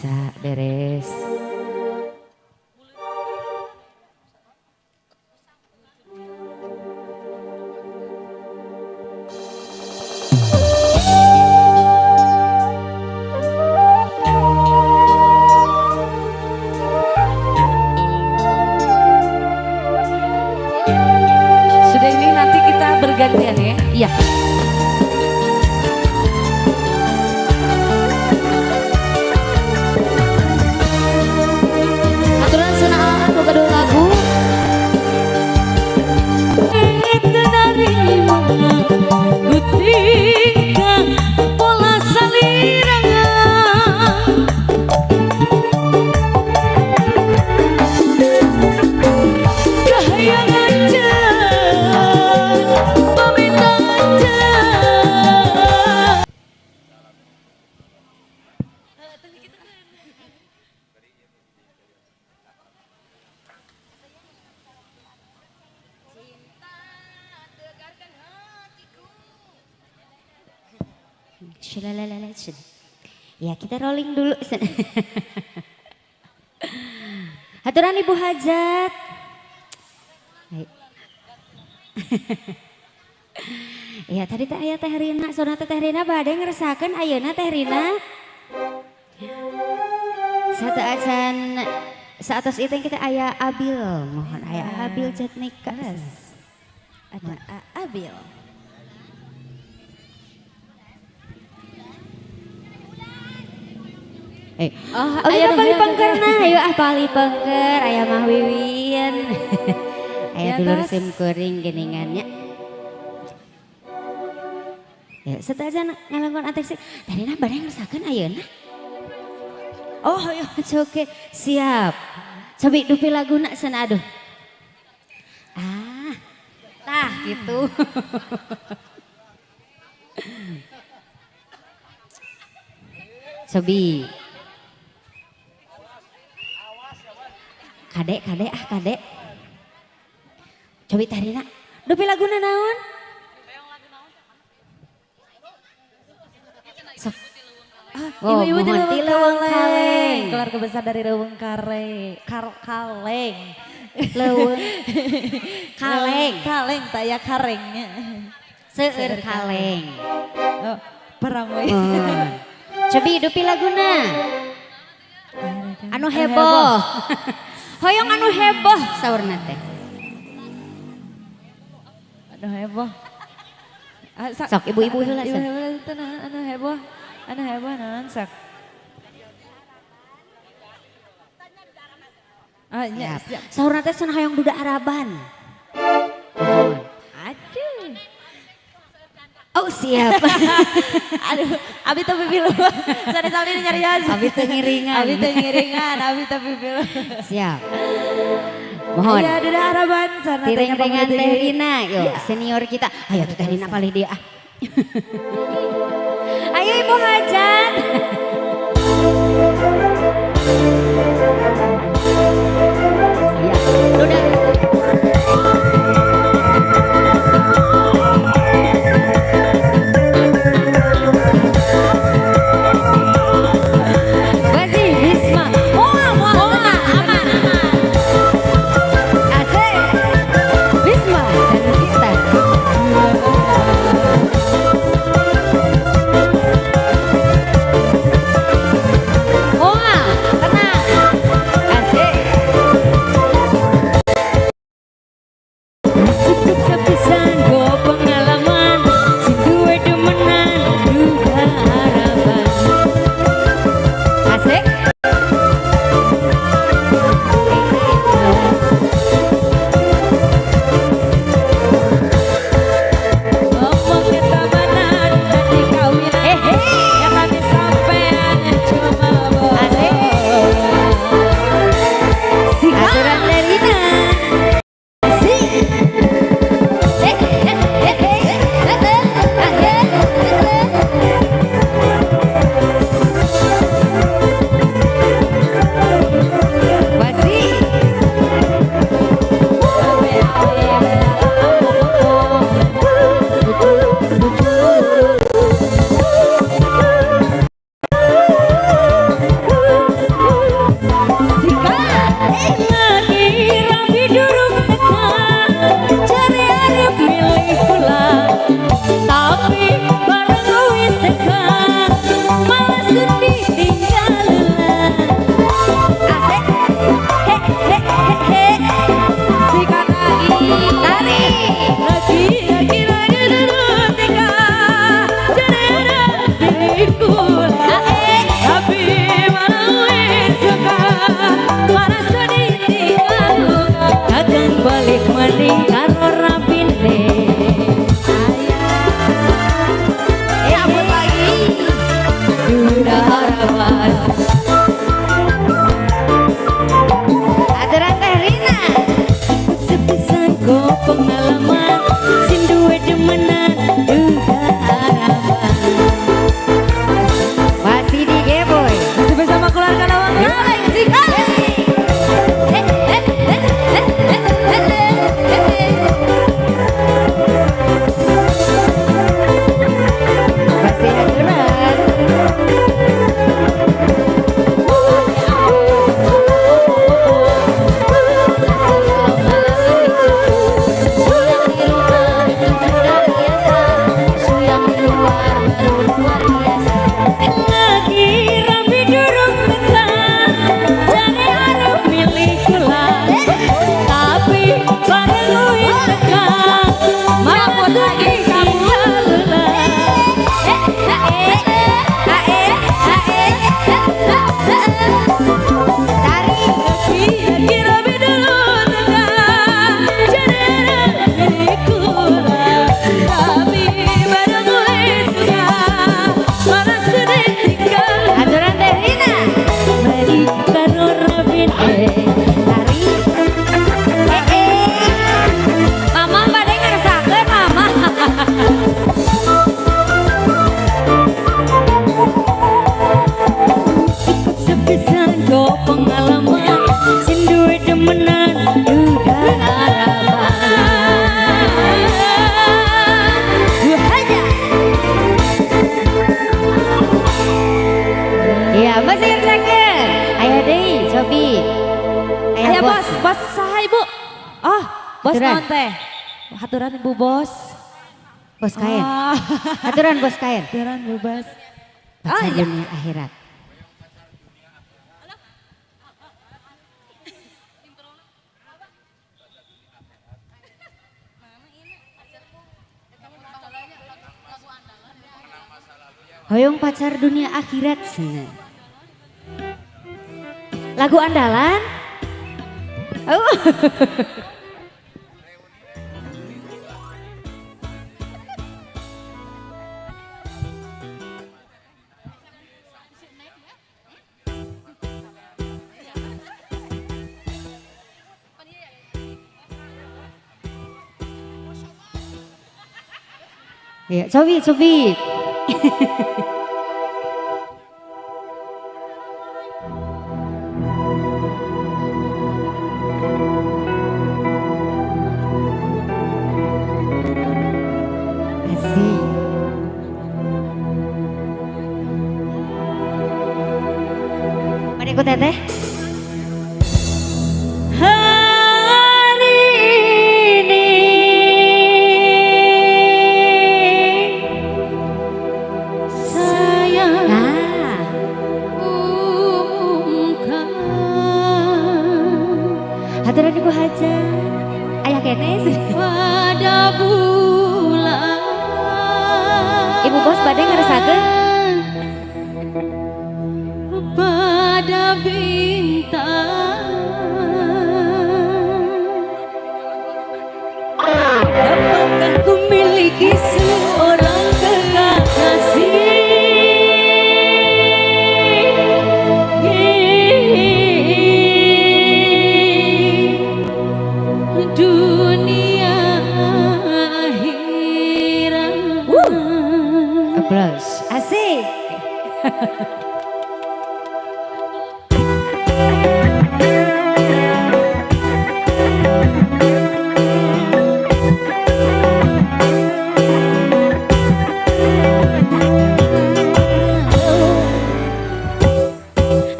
Biasa beres. Sudah ini nanti kita bergantian ya. Iya. Aturan sana anu gaduh lagu. Pola salirangan kahayangan jeung pamitan jeung. Shalalala, shal. Ya kita rolling dulu. Haturan Ibu Hajat. Hai. Ya tadi teh aya Teh Rina, sona teh Rina bade ngeresakeun ayeuna Teh Rina. Sateuacan saatos itu kita aya Abil, mohon aya Abil Jatnika. Ada Abil. Oh, ayo pali pengker nah, ayo ah pali pengker, aya mah Wiwin. Aya dulur sim kuring geningannya. Ya, sateuacan ngalangkon ateksi. Tadi nah bade ngeresakeun ayeuna. Oh, ayo oke, siap. Cobi dupi laguna sana aduh. Ah. Tah gitu. Cobi. Kadek, kadek, ah kadek. Cobi tarina. Dupi laguna naon? Sok. Ah, ibu-ibu di mohon Leuweung ti Leuweung Kaleng. Kaleng. Keluarga besar dari Leuweung Kare, Kaleng. Leuweung Kaleng. Kaleng, tak ya karengnya. Seueur kaleng. Oh, perang we. Oh. Cobi dupi laguna. Anu heboh. Hoyong anu heboh saurna teh. Anu heboh. Ah, Sok ibu-ibu heula Ibu heula teh naon anu heboh. Anu heboh naon sok. Ah, nya, Siap. siap. Saurna teh cenah hoyong duda Araban. Aduh. Oh siap. Aduh, abi teh pipilu. Sari-sari nyarios. Abi teu ngiringan. Abi teu ngiringan, abi teh pipilu. Siap. Mohon. Aya duda Araban sana teh Tiring-ringan nyapa Teh deui. Rina, yuk senior kita. Ayo tuh Teh Rina palih dia ah. Ayo Ibu Hajat. Iya, duda. Bazi Bisma. Moal, moal, tenang, aman, aman. Asik. Bisma, jangan kita. Bos saha Ibu? Oh, bos naon teh? Haturan Ibu bos. Bos kain. Oh. Haturan bos kain. Haturan Bu bos. Pacar dunia akhirat. Hoyong pacar dunia akhirat. Lagu andalan. Oh. Ya, cobi, cobi. Asik. Mana ikut teteh? Hari ini saya umumkan. Haturan Ibu Haja, ayah kene pada bulan. Ibu bos badai ngeresakeun pada bintang. Dapatkah ku miliki seorang kekasih? Dunia akhirat. Applause. Asik.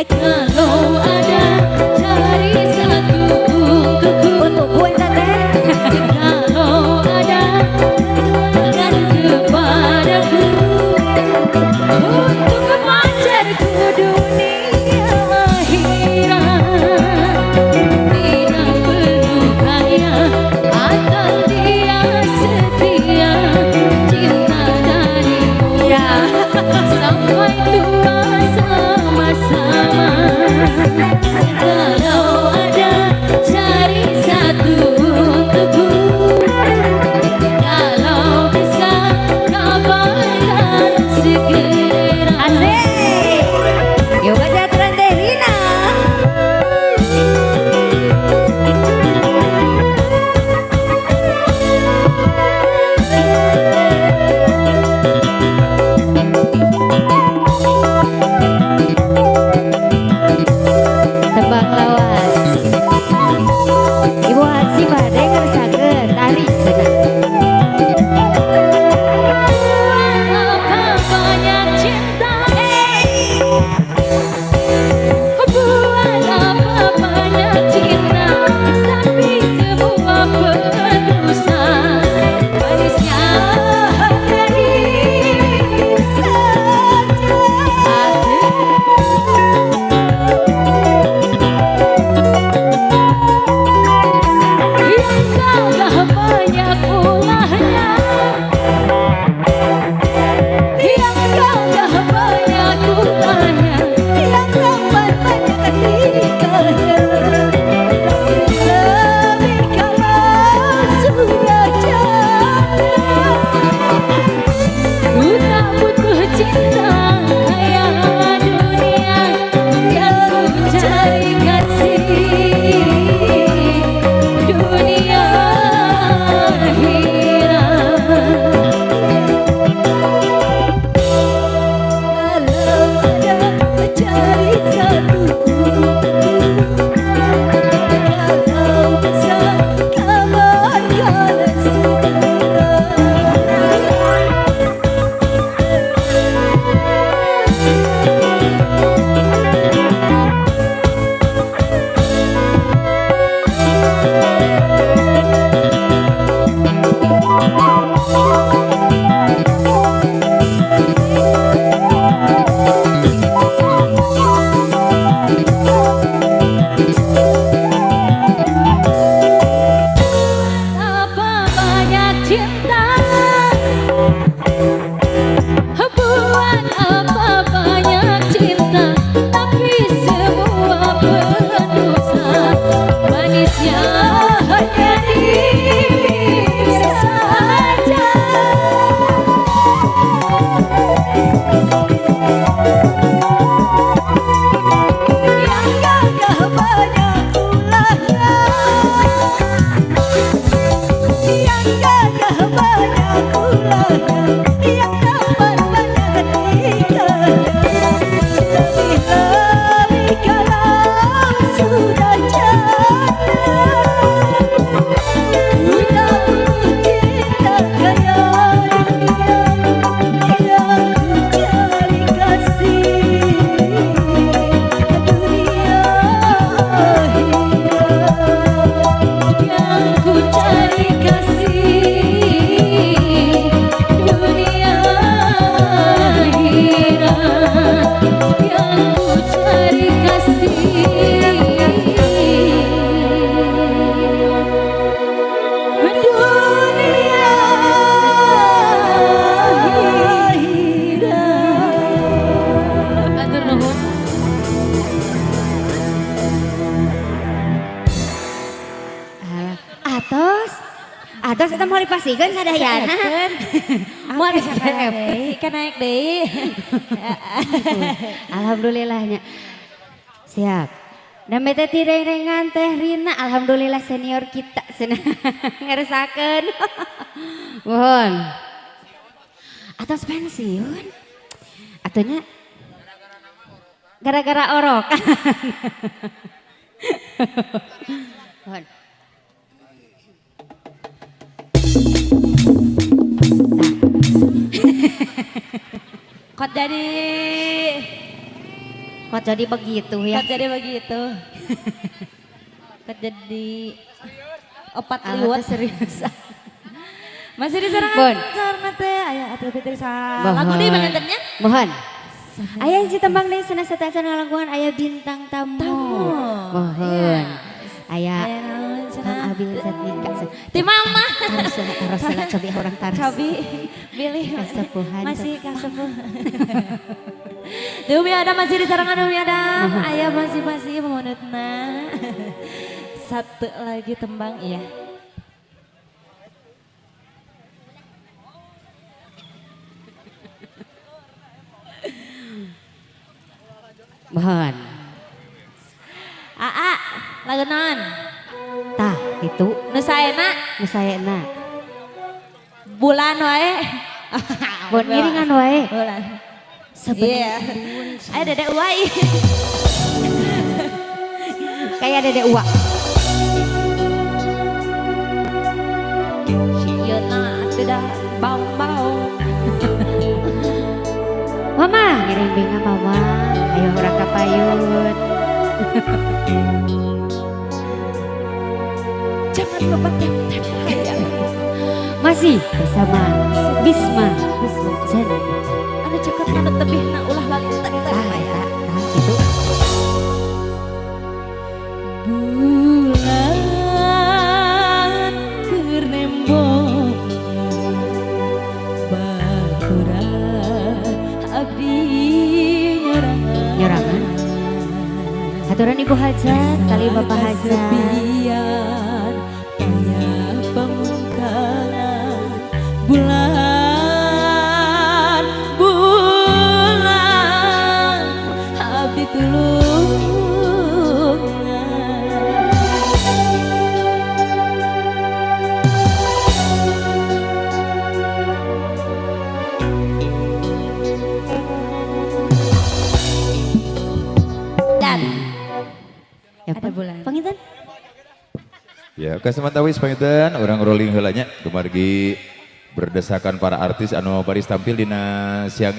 Kalau ada cari satu untukku, Untukku teteh. Kalau ada dan kepadaku, untuk pacarku dunia akhirat. Tidak perlu kaya atau dia setia, cinta darimu sampai tua sama-sama. Kalau ada cari satu untukku, kalau bisa kabarkan segera. Asik. Yuk baca aturan teh Rina. Tebang lawas. Ibu Haji badai ngeresakeun tari cenah. Apa banyak cinta Yang ku cari kasih. Dunia hilang. Atur nuhun. Atos, atos eta mau dipasihkeun sadayana. Mau deui, kan naik deui. Alhamdulillahnya. Siap. Nami teh tirengan teh Rina, alhamdulillah senior kita cenah ngeresakeun. Mohon. Atos pensiun. Atunya gara-gara orok. Mohon. Kok jadi begitu ya? Kok jadi begitu? Kok jadi opat liwat serius. Masih diserangan sarana teh aya atuh Fitri sa. Lagu deui pangantennya? Mohon. Aya hiji tembang deui cenah sateuacan ngalangkungan aya bintang tamu. Mohon. Aya Kang Abil Zatnika. Ti mama. Taros heula cobi orang taros. Cobi bilih kasepuhan. Masih kasepuhan. Umi Adam masih di sarangan Umi Adam. Ayah masih memunutna. Satu lagi tembang iya. Mohon. Aa, lagu naon? Tah, itu. Nu saena? Nu saena. Bulan wae. Bon ngiringan wae. Bulan. Sebenarnya. Ayo Dede Uwa. Kayak Dede Uwa. Sieuna tidak bau-bau. Mama, ngiring binga mama. Ayo urang ka payun. Jangan lupa tap-tap hayang. Masih bersama Bisma Zen. Anu cekot anu tebihna ulah lali teh Tah eta tah kitu. Bulan keur nembong baturan abdi nyorangan. Nyorangan. Haturan Ibu Hajat kali Bapak Hajat. Kasepian payah pamungkalan bulan bulan abdi tulungan. Dan Ya, ada bulan. Panginten? Ya, kasemantawis panginten urang rolling heula nya kumargi berdesakan para artis anu baris tampil dina siang ieu.